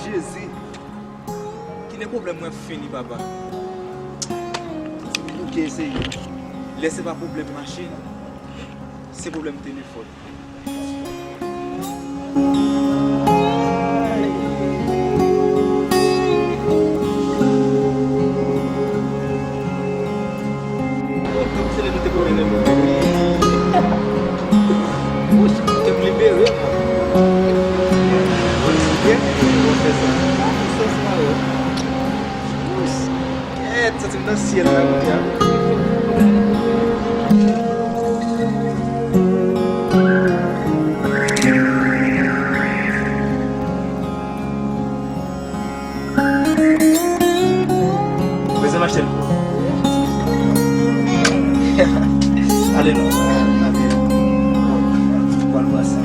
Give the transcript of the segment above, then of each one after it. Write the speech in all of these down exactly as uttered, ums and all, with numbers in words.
Jezi! Kilè pwoblèm mwen fini, papa? Bouke eseye. Lè se pa pwoblèm machin, se pwoblèm telefòn. Kèt, santi m nan syèl la kounye a. Bezwen m achte l pou ou. Ale non. Pral brase.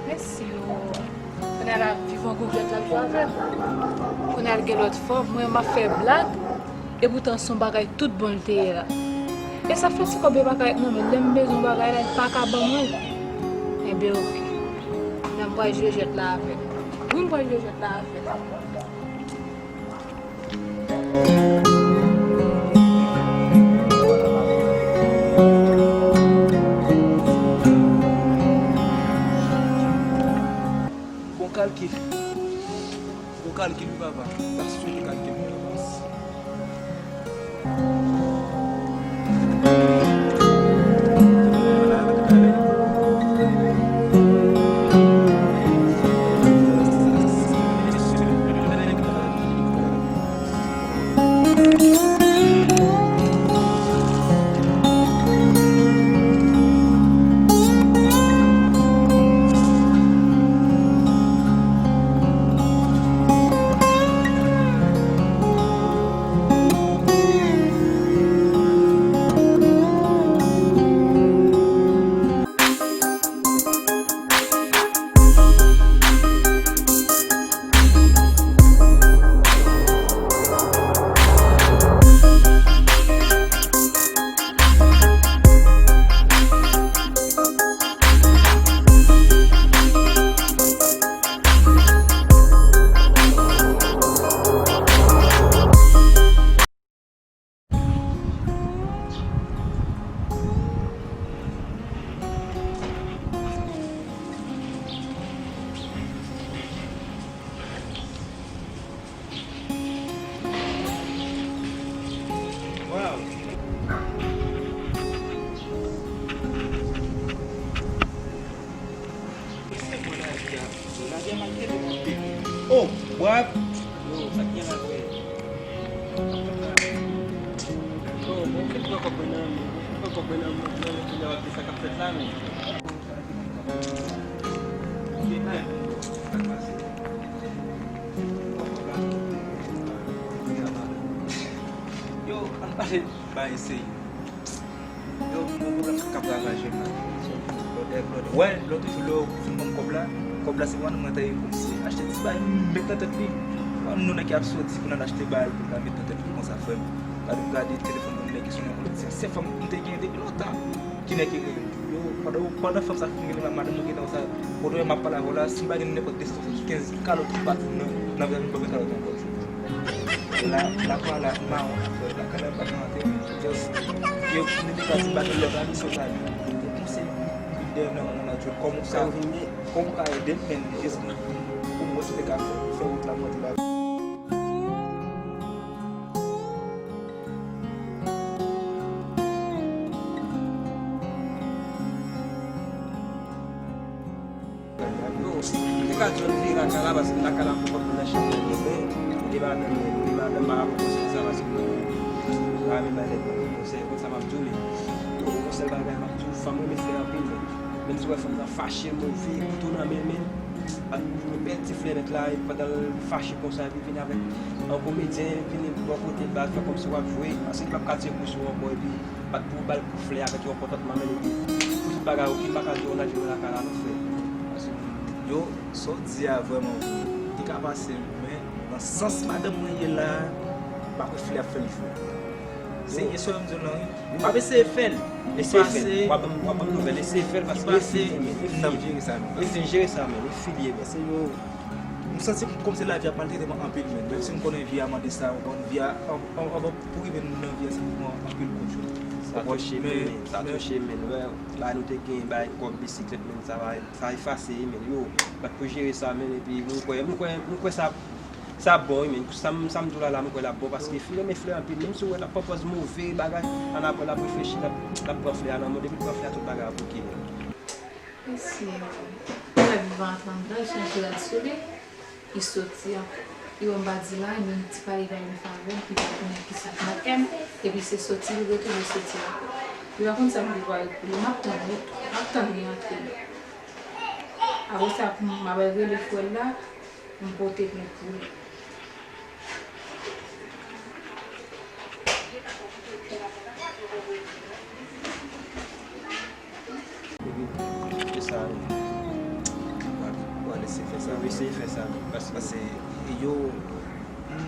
Mèsi o. Kounye a l ap viv an gouglèt la pou avè m. Kounye a l gen lòt fòm. Mwen, m ap fè blag. Epoutan, se yon bagay tout bon l te ye la. E sa fè ti kòb yo pa ka ret nan men l. Lè m bezwen yon bagay la, li pa ka ban mwen l. Enben, oke. N ap pral jwe jwèt la avè l. Wi, m pral jwe jwèt la avè l. Bon kalkil. Bon kalkil wi papa. Pasyon de kalkil mwen avans. Waw! Oh, what? Yo, sa k gen la, frè? Yo, bon, fè pran kòb mwen nan men, fè pran kòb mwen nan men, nan men, kounye a w ap di sa k ap fèt la, men. Yo, ann pale, bay eseye. Yo, m gon pwoblèm k ap ravaje m la. Blòdè, blòdè. Wè, lòt jou lè w fin ban m kòb la, kòb la se pa nan mwen ta ye kòmsi achte ti bagay, m met nan tèt li. Wè, nou nèg ki ap soti pou n al achte bagay pou n ka met nan tèt li konsa, frè m. Gade, m gade telefòn pou nèg ki sonnen konn se, se fanm m te gen depi lontan. Ki nèg ki rele m? Yo, pandan, pandan fanm sa fin rele m la, madanm mwen gentan konsa, kote w wè m ap pale avè w la, si m pa gen nenpòt de san swasannkenz kalòt ki pati nan, nan vizaj mwen, m pa gen kalòt ankò. La, la kwa la mawon, la kanal pa nan antre, just, yo, m te ka di m pa gen lòt avi sou sa. Ou konseye m vin dèyè nan yon lòt jwèt, kòman w ka, kòman w ka ede m, men, just pou m wè si m te ka fè, fè wout la monte la. M te ka di w m vire lakay la, paske m lakay la pou kont mwen nan chanm mwen, men, m gen madanm mwen, m gen madanm pa ka pran konsèy sa, paske mwen, m pa renmen bay nèg mwen pran konsèy, konn sa m ap di w, men, yon sèl bagay m ap di w, fanm renmen flè anpil, men, menm si w wè fanm nan fache, move, kouto nan men l, men, ap yon bèl ti flè nèt la, epi pandan l fache konsa, epi vin avèk yon komedyen, vin bò kote l, ba fè kòmsi w ap jwe, paske li p ap ka tire kou sou ou ankò, epi bat pou w ba l kou flè avèk yon kontantman, men epi pou tout bagay oke, m pa ka di w n al jwe lakay la non, frè. Paske yo, sa w di a vrèman vre. Li ka pase wi, men nan sans madanm mwen ye la, m pa kwè flè ap fè l jwe. Se, e sa w di w lan wi. W ap eseye fè l. Eseye fè l. W ap ban m, w ap ban m nouvèl. Eseye fè l paske e fil li ye, men. E fil. Eseye jere sa, men. E fil li ye, men. Se yo. M santi kòmsi lavi a maltrete mwen anpil, men. Menm si m konnen vi a mande sa, m konnen vi a, an, an, anvan pou rive nan vi a, se pou pran anpil kout, yo. Sa touche m, men, men, sa touche m, men. Wè, ba nou te gen, bay kòb bisiklèt, men, sa va, sa efase, men, yo. Bat pou jere sa, men, epi m kwè, m kwè, m kwè sa, sa bon, wi, men. Sa m, sa m di w la, la, m kwè l ap bon, paske fi renmen flè anpil, menm si w wè l ap pran pòz move, bagay, annapre l ap reflechi, l ap, l ap pran flè a nan men w, depi l pran flè a, tout bagay ap oke, men. Mesye, lè vivan an trannde, li chanje rad sou li, li soti ankò. Li wè m pa di l anyen, li di pale bay m favè, li pa konnen kisa k manke m, epi se soti, li retounen soti ankò. Li pa konn sa m gen pou al pou li, m ap tann li, m ap tann li antre. Apre sa, m ap al rele frè l la, m pote plent pou li. Epi, se sa, wi. W a, w a eseye fè sa. Wi, eseye fè sa, wi. Paske, paske yo, m,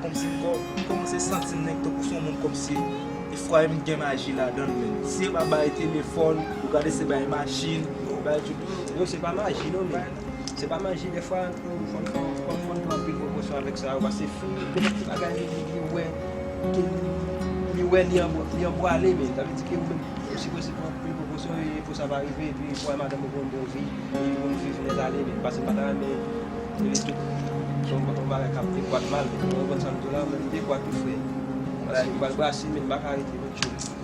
kòmsi m kò-, m kòmanse santi m nèg tankou se yon moun kòmsi, defwa m gen maji ladan l, men. Si se pa bay telefòn, ou gade se bay machin, bay tout. Non, se pa maji, non, men. Se pa maji, defwa, fò n, fò n, fò n, fò n pran anpil prekosyon avèk sa, yo, paske fi, nenpòt ti bagay li, li, li wè, ke li, li wè li anbwa-, li anbwale, men, sa vle di ke ou menm, ou sipoze pran anpil prekosyon, e pou sa pa rive, epi pou wè madanm ou pou yon bon vi, e pou nou viv nèt ale, men, paske m pa ta renmen, e tout, se yon, yon bagay k ap dekwat mal, men, ou konprann sa m di w la, men m dekwat wi, frè. Paske m pral brase, men m pa ka rete, men, tchoul.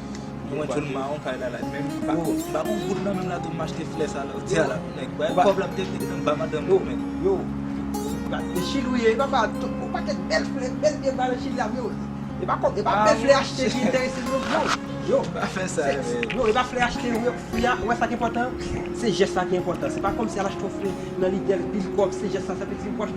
Mwen tchoul mawon kay la la. Men m pa, m pa gon goud nan men m la tou m achte flè sa la. Ou di a la, nèg, bay kòb la m te mete nan m ba madanm mwen, men. Yo, yo, e chili w ye, e papa, tout, yon pakèt bèl flè, bèl vye valè chili la, yo. E pa kòb, e pa bèl flè achte ki enterese m non, bro. Yo, pa fè sa, men. Yo, e pa flè achte, yo, fi a, wè sa ki enpòtan, se jès la ki enpòtan. Se pa kòmsi al achte yon flè nan lidè l, pil kòb, se jès la, sa vle di, bon,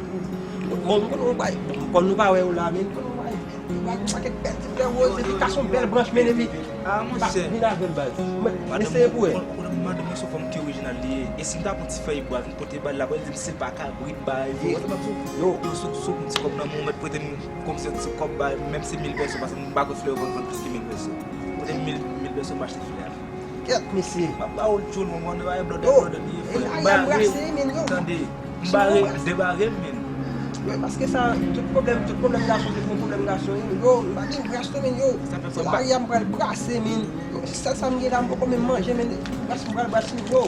m konn yon bay, m konn nou pa wè yo la, men m konn yon bay. Yon pakèt bèl ti flè woz, epi kase yon bèl branch, men epi, ah, monchè, vin avè l, baz. Mwen, eseye pou wè. Ou konnen madanm mwen se yon fanm ki orijinal li ye. E si m ta pran ti fèy bwa, vin pote ba l la, pou l di m se pa kabrit, bay, yo. Yo, sou, sou, ti kòb nan men w, mèt prete m kòmsi yon ti kòb, bay, menm si mil pèso, paske m pa kwè flè yo vann, vann plis ke mil pèso. Prete m mil, mil pèso, m achte flè a. Kèt, mesye. M ap ba w l tchoul, mwen, mwen, mwen, blòdè, blòdè, li ye, frè. M bare, tande, m bare, m debare m, men. Wi, paske sa, tout pwoblèm, tout pwoblèm gason, se pou pwoblèm gason, wi, men, yo, m pa gen rès non, men, yo. Sa fè m pa. Mari a m pral brase, men. Yo, sèl sa m gen la, m poko menm manje, men. Brase, m pral brase, yo.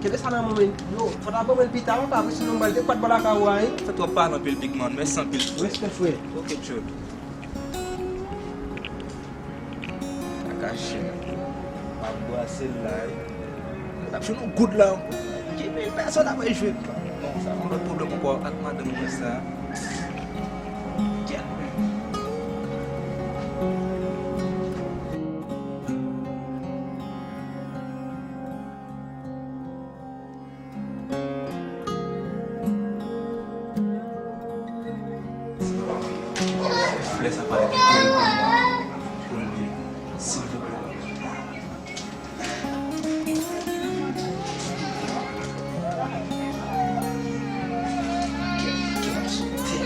Kenbe sa nan men w, men, yo. Fò ta ban mwen l pita, wi, pa vre, sinon m pral dekwat bò lakay ou a, wi. Fè twòp pale anpil, big man. Mèsi anpil, frè. Respè, frè. Ok, tchoul. Kaka chen. M ap brase l la, wi. L ap jwenn yon goud la ankò. Ki mil pèsòn ap jwenn? Non, sa yon lòt pwoblèm ankò ak madanm mwen sa. Kèt, men. Flè sa pale de kè l pou mwen, pou li, silvouplè. Kè, kè m ap sote.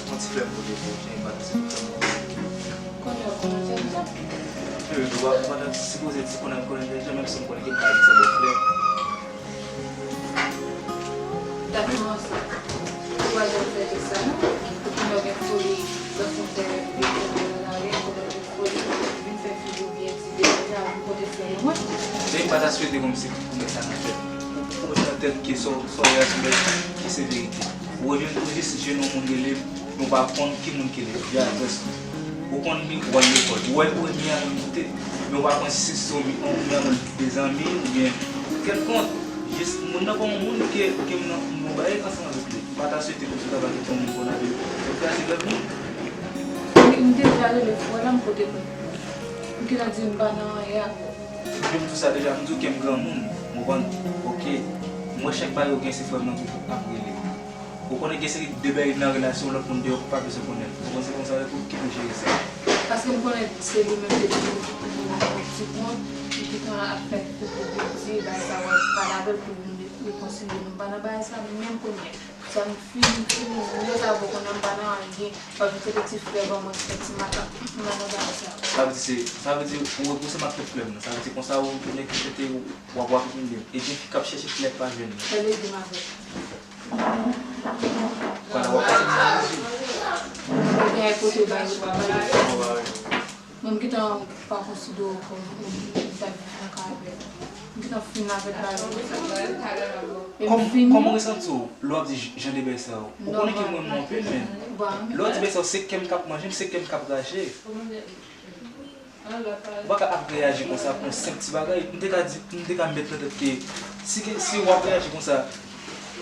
Yon ti flè pou li, pou jen, pa ti flè pou li. Konnen w konnen entèlijan? Yo, yo, w ap, pandan sipoze di konnen, konnen entèlijan, menm si m konnen gen kay ki sanble flè. Dat nou ansanm. Ou pa janm fè jès sa non. Ou konnen w gen foli, lòt moun fè, yo fè nan lari, konnen w gen foli, vin fè figi w byen ti deja, vin pote flè nan mwen. Se Pa ta swete kòmsi pou nèg sa nan tèt. Ou, ou met nan tèt ke sa w, sa w wè a sou nèt ki se verite. Ou jwenn, ou jis jwenn yon moun rele m, men w pa konn ki moun ki rele m, ki adrès li. Ou konn li, ou al lekòl. Ou wè, ou wè Miami kote, men w pa konn si se yon mi-, yon Miami de zanmi oubyen kèlkonk. Jis moun nan pa yon moun ke, ke m nan, m nan bagay ansanm avèk li. Pa ta swete pou sa ta va kite yon moun konn avè l. Ou kraze lòt moun. M, m te deja rele frè la, m pote plent pou li. M te di m pa nan anyen avè l. Depi m di w sa deja, m di w ke m granmoun, m konprann. Ok. M wè chak bagay ou gen se frè m nan ki ap rele. Ou konnen gen seri de bagay nan relasyon lòt moun deyò ki pa bezwen konnen. Ou konn se konsa pou ki pou jere sa. Paske m konnen se li menm te di m pou m ti kont, li gentan ap fè tout pou di bagay sa wè pale avè l pou nou rekonsilye nou. M pa nan bagay sa menm kounye a. Sa m fin, m fin nèt avè w kounye a, m pa nan anyen. W ap vin sete ti frè ban mwen, ti makak. M pa nan bagay sa. Sa vle di se, sa vle di ou repouse m ak tout flè m nan. Sa vle di konsa ou tounen ki sete w ap wè tout moun byen. E gen fi k ap chèche flè k pa jwenn nan. Fè lede m avè l. Vwala, w ap pase ti. Ou gen kote bay, ou pa bay. Mwen, m gentan pa konsidere w kòm moun ki ta viv nan kay avè l. M gentan fin avèk bagay sa. E m Kòm, fini. Kòman w resanti w lè w ap di j-, jan de bagay sa yo? Ou konnen ke mwen, mwen anpil, men. Bon. Lè w di bagay sa yo, se kè m k ap manje m, se kè m k ap rache. Ou pa ka ap reyaji konsa pou yon senp ti bagay. M te ka di, m te ka met nan tèt ke si ke, si w ap reyaji konsa,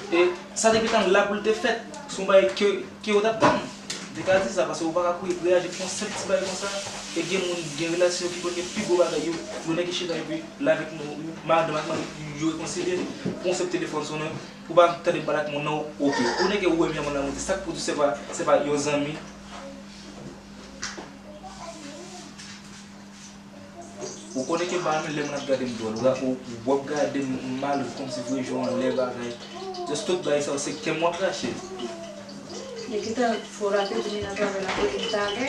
e sa te gentan la pou l te fèt. Se yon bagay ke, ke yo t ap tann. M te ka di sa, paske ou pa ka kouri reyaji pou yon senp ti bagay konsa. E gen moun, gen relasyon ki konn gen pi gwo bagay yo. Yon nèg ki chita epi l avèk nou, madanm ak mari, yo rekonsilye. Pou yon senp telefòn sonnen, ou pa tande m pale ak moun nan, ok. Ou nèg ou wè m yon moun nan, ou di sa k pou di se pa, se pa yon zanmi. Ou konnen ke m pa renmen lè moun ap gade m dwòl. Ou, ou, w ap gade m mal, kòmsi vre jan w anlè bagay. Just tout bagay sa yo, se kè m w ap rache. Men gentan, fò w la te di m nan travay la kote m t alè,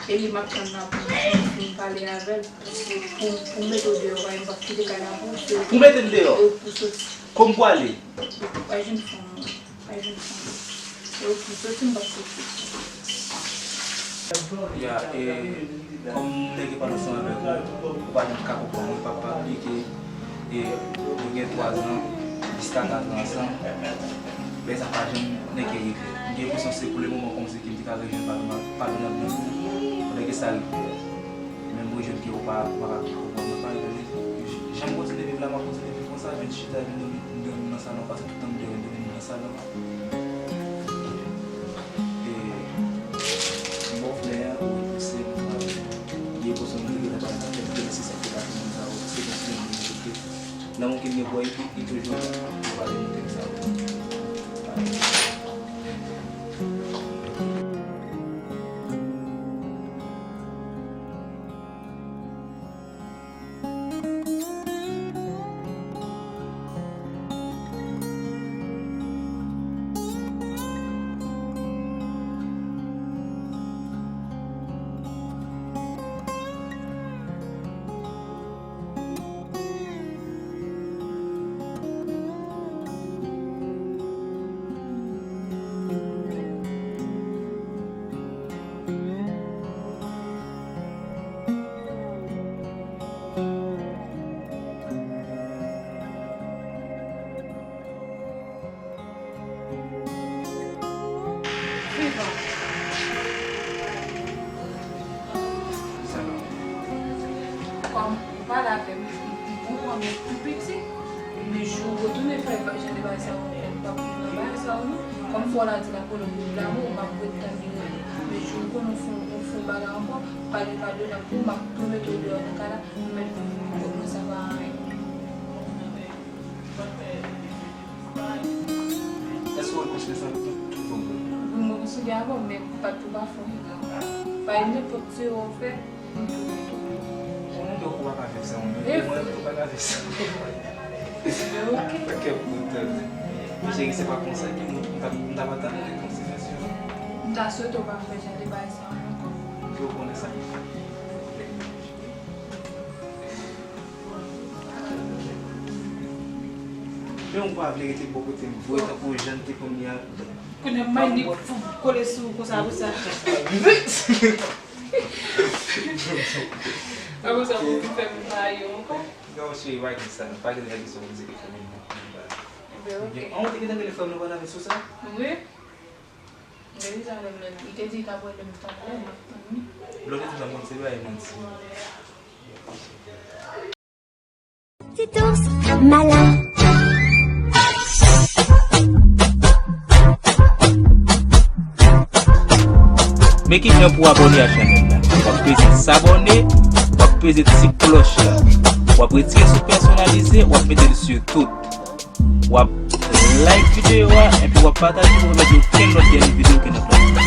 e li m ap tann la pou m fin pale avè l, pou, pou, pou m mete w deyò, paske m p ap kite kay la pou ou, se Pou mete m deyò? Pou soti. Kòm pou ale? Pa jwenn fanm. Ay, vin pran. Yo, pou soti, m p ap soti. Ya, e, kòm nèg yo pale ansanm avèk ou, ou pa janm ka konprann mwen, pa, pa bliye ke, e, nou gen twa zan, jiska katran ansanm, men sa pa janm nèg yo regle. M gen enpresyon se pou le moman kòmsi ke m te ka rejwenn patnè, patnè m nan, pandan ke sa rive. Men m rejwenn ke ou pa, ou pa ka konprann mwen, pa regle. Jan m kontinye viv la, m ap kontinye viv konsa, vin chita, vin dòmi, vin dòmi nan salon, pase tout tan m deyò, vin dòmi nan salon. E, m ba w flè a, ou repouse, m pa vle. Gen pwoson m te gentan pale nan tèt, gen nesesite pou gade moun sa yo, se konsa m te. Lanmou ki gen pou li, li toujou la, m pa vle montre m sa yo. Vivan. Kòm ou pale avè m, m, m konprann ou tou piti, men jou ou retounen fè jan de bagay sa yo, m p ap nan bagay sa yo non. Kòm fò w la di la kolon pou lanmou, m ap ret tann li rele. Men jou ou konnen ou fè, ou fè yon bagay ankò, pale pa de lanmou, m ap tou mete w deyò nan kay la, m mèt viv pou mwen, sa pa anyen. Èske w rekonsilye sa tout, tout bon vre? Wi, mwen rekonsilye avè w, men pa tou pa fè yon bagay. Pa nenpòt erè w fè, m tou mete w. Ou menm tou pa ka viv san mwen, men mwen tou pa ka viv san mwen. Ok. Ok, pou tèt. Cheri, se pa konsa ke mwen, m ta, m ta pa tann rekonsilyasyon. M ta swete w pa fè jan de bagay sa ankò. Ou konnen sa. Men ou pa vle rete bò kote m vre tankou jan n te konn ye a. Kounye a m ap kole sou ou konsa, konsa. Apre sa, pou vin fè m pa yo ankò. Non, cheri, pa gen sa. Pa gen lè ki sou mizik e fè m. Ebyen, ok. An, ou te gentan rele frè m nan pandan sou sa? Wi. Deja lè m nan, li te di l t ap rele m talè, m ap tann li. Lè w te di nan moun, se pa manti. Ti tours, mala. Men ki jan pou abòne a chanèl la. W ap peze sabòne, w ap peze ti klòch la. W ap retire sou pèsonalize, w ap mete l sou tout. W ap like videyo a, epi w ap pataje pou w pa pèdi okenn lòt dènye videyo ke n ap lage.